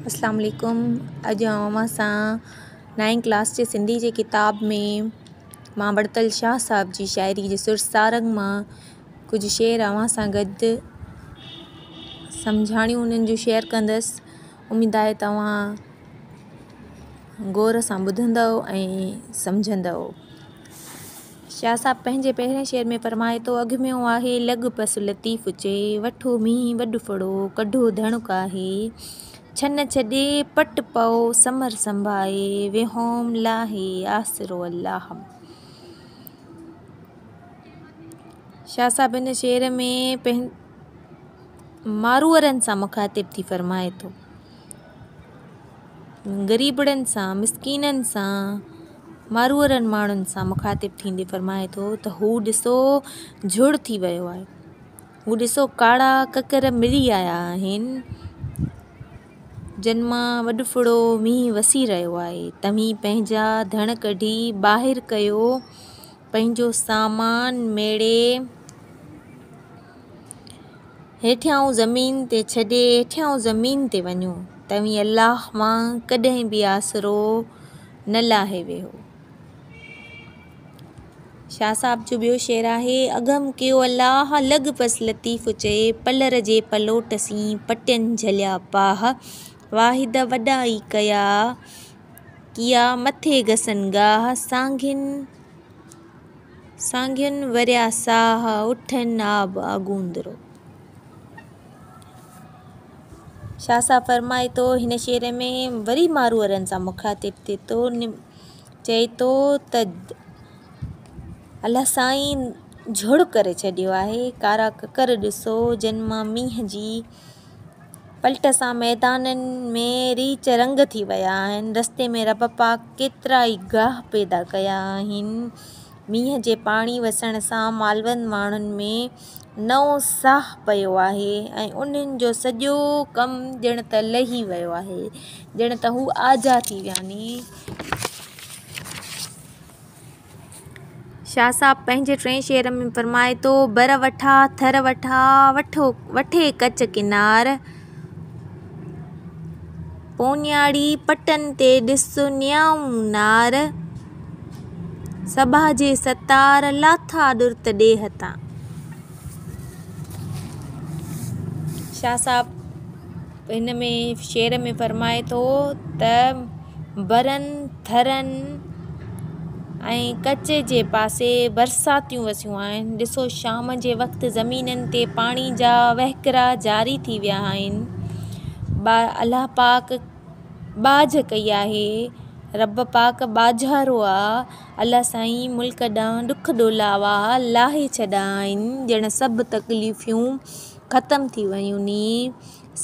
اسلام عليڪم اڄ آئون اوهان سان نائين ڪلاس جي سنڌي جي ڪتاب ۾ مان ورتل شاهه صاحب جي شاعري جي سر سارنگ مان ڪجهه شعر اوهان سان گڏ سمجهاڻيون انهن جون شيئر ڪندس اميد آهي توهان غور سان ٻڌندؤ ۽ سمجهندؤ. شاهه صاحب پنهنجي پهرين شعر ۾ فرمائي ٿو، اگهميو آهي لڳ پس لطيف چئي، وٺو مينهن وڏ ڦڙو، ڪڍو ڌڻ ڪاهي، ڇن ڇڏي پٽ پئو، ثمر سنڀائي، ويهوم لاهي، آسرو الله. شاهه صاحب هن شعر ۾ ماروئڙن سان مخاطب ٿي فرمائي ٿو. غريبڙن سان، مسڪينن سان، ماروئڙن ماڻهن سان مخاطب ٿيندي فرمائي ٿو ته هو ڏسو جهڙ ٿي ويو آهي، هو ڏسو ڪاڙا ڪڪر ملي آيا آهن، جن مان وڏڦڙو مينهن وسي رهيو آهي، توهين پنهنجا ڌڻ ڪڍي ٻاهر ڪيو، پنهنجو سامان ميڙي. هيٺيائون زمين تي ڇڏي هيٺيائون زمين تي وڃو، توهين الله مان ڪڏهن به آسرو نه لاهي ويهو. شاهه صاحب جو ٻيو شعر آهي، اگهم ڪيو الله، لڳ پس لطيف چئي، پلر جي پلوٽ سين، پٽين جهليا پاهه، واحد وڏا ئي ڪيا، ڪيا مٿي گسن گاهه، سانگين. سانگين وريا ساهه، اٺن آب آگوندرو. شاهه صاحب فرمائي ٿو هن شعر ۾ وري ماروئڙن سان مخاطب ٿئي ٿو چئي ٿو ته الله سائين جهڙ ڪري ڇڏيو آهي ڪارا ڪڪر ڏسو جن مان مينهن جي پلٽ سان ميدانن ۾ ريچ رنگ ٿي ويا آهن. رستي ۾ رب پاڪ ڪيترائي گاهه پيدا ڪيا آهن. مينهن جي پاڻي وسڻ سان مالوند ماڻهن ۾ نئون ساهه پيو آهي ۽ انهن جو سڄو ڪم ڄڻ ته لهي ويو آهي. ڄڻ ته هو آجا ٿي ويا آهن. شاهه صاحب پنهنجي ٽئين شعر ۾ فرمائي ٿو، بر وٺا، ٿر وٺا، وٺو وٺي ڪچ ڪنار، پونياڙي پٽن تي ڏس نيائون نار، سٻاجهي ستار، لاٿا ڏرت ڏيهه تان. شاهه صاحب هن ۾ شعر ۾ فرمائي ٿو ته برن، ٿرن ۽ ڪچي جي پاسي برساتيون وسيون آهن. ڏسو شام جي وقت زمينن تي پاڻي جا وهڪرا جاري ٿي ويا آهن. الله پاڪ ٻاجهه ڪئي آهي. رب پاڪ ٻاجهارو آ. الله سائين ملڪ ڏانهن ڏک ڏولاوا لاهي ڇڏيا آهن. ڄڻ سڀ تڪليفيون ختم ٿي ويون ني.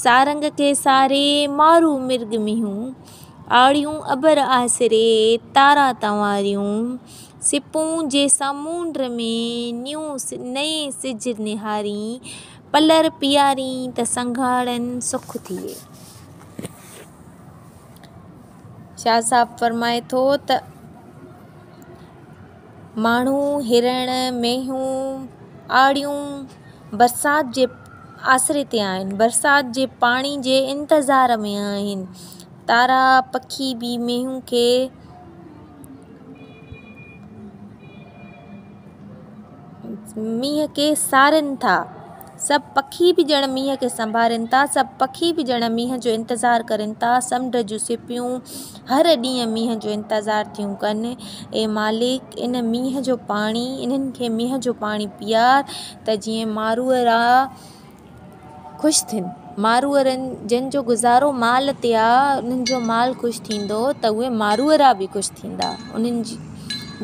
سارنگ کي ساري، مارو مرڳ مينهون، آڙيون ابر آسري، تارا تنواريون، سپون جي سمونڊ ۾، نيون نئين سج نهارين، پلر پيارين ته سنگهاڙن سک ٿئي. شاهه صاحب فرمائي ٿو ته ماڻهو، هرڻ، مينهون، آڙيون برسات جي آسري تي آهن، برسات جي پاڻي جي انتظار ۾ آهن. تارا، پکي به مينهن کي مينهن کي سارين ٿا. سڀ پکي به ڄڻ مينهن کي سنڀارين ٿا. سڀ پکي به ڄڻ مينهن جو انتظار ڪرين ٿا. سمنڊ جون سپيون هر ڏينهن مينهن جو انتظار ٿيون ڪن. اي مالڪ! ان مينهن جو پاڻي انهن کي مينهن جو پاڻي پيار ته جيئن ماروئڙا خوش ٿين. ماروئڙن جن جو گذارو مال تي آ، انهن جو مال خوش ٿيندو ته اهي ماروئڙا به خوش ٿيندا. انهن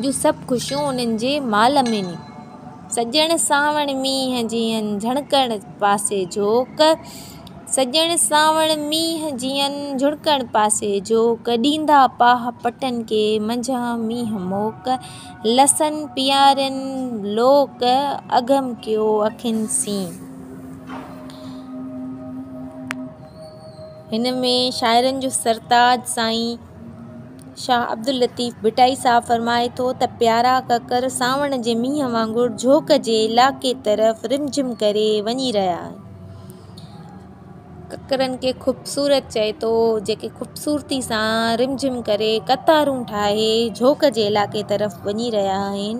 جون سڀ خوشيون انهن جي مال ۾ ني. سڄڻ سانوڻ مينهن جئن جهڻڪڻ پاسي جهوڪ، سڄڻ سانوڻ مينهن جئن جهڻڪڻ پاسي جهوڪ، ڏيندا پاهه پٽن کي منجهان مينهن موڪ، لسن پيارين لوڪ، اگهم ڪيو اکين سين. هن ۾ شاعرن جو سرتاج سائين شاهه عبداللطيف ڀٽائي صاحب فرمائي ٿو ته پيارا ڪڪر سانوڻ جي مينهن وانگر جهوڪ جي علائقي طرف رمجھم ڪري وڃي رهيا آهن. ڪڪرن کي خوبصورت چئي ٿو، جيڪي خوبصورتي سان رمجھم ڪري قطارون ٺاهي جھوڪ جي علائقي طرف وڃي رهيا آهن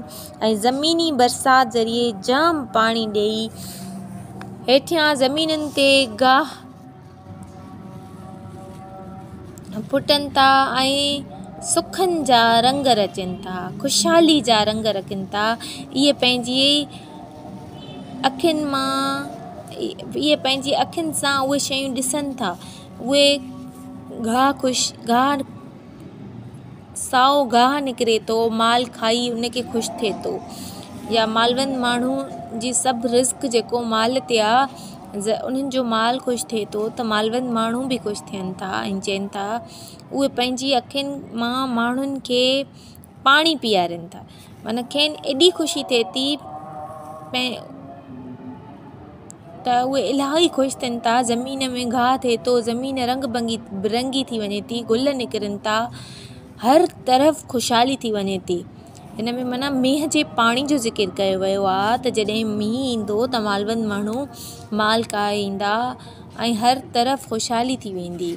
۽ زميني برسات ذريعي جام پاڻي ڏيئي هيٺيان زمينن تي گاهه ڦٽن ٿا ۽ سکن جا رنگ رچن ٿا، خوشحالي جا رنگ رچن ٿا. اهي پنهنجي اکين مان اهي پنهنجي اکين سان اهي شيون ڏسن ٿا. اهي گاهه خوش گاهه سائو گاهه نڪري ٿو، مال کائي ان کي خوش ٿئي ٿو. يا مالوند ماڻهو جي سڀ رزق جيڪو مال تي آ انهن جو مال خوش ٿئي ٿو ته مالوند ماڻهو به خوش ٿين ٿا ۽ چون ٿا اهي پنهنجي اکين مان ماڻهن کي پاڻي پيارين ٿا. معنيٰ کين ايڏي خوشي ٿئي ٿي ته اهي الاهي خوش ٿين ٿا. زمين ۾ گاهه ٿئي ٿو، زمين رنگ برنگي ٿي وڃي ٿي، گل نڪرن ٿا، هر طرف خوشحالي ٿي وڃي ٿي. هن ۾ معنيٰ مينهن جي پاڻي جو ذڪر ڪيو ويو آهي ته جڏهن مينهن ايندو ته مالوند ماڻهو مال ڪاهي ايندا ۽ هر طرف خوشحالي ٿي ويندي.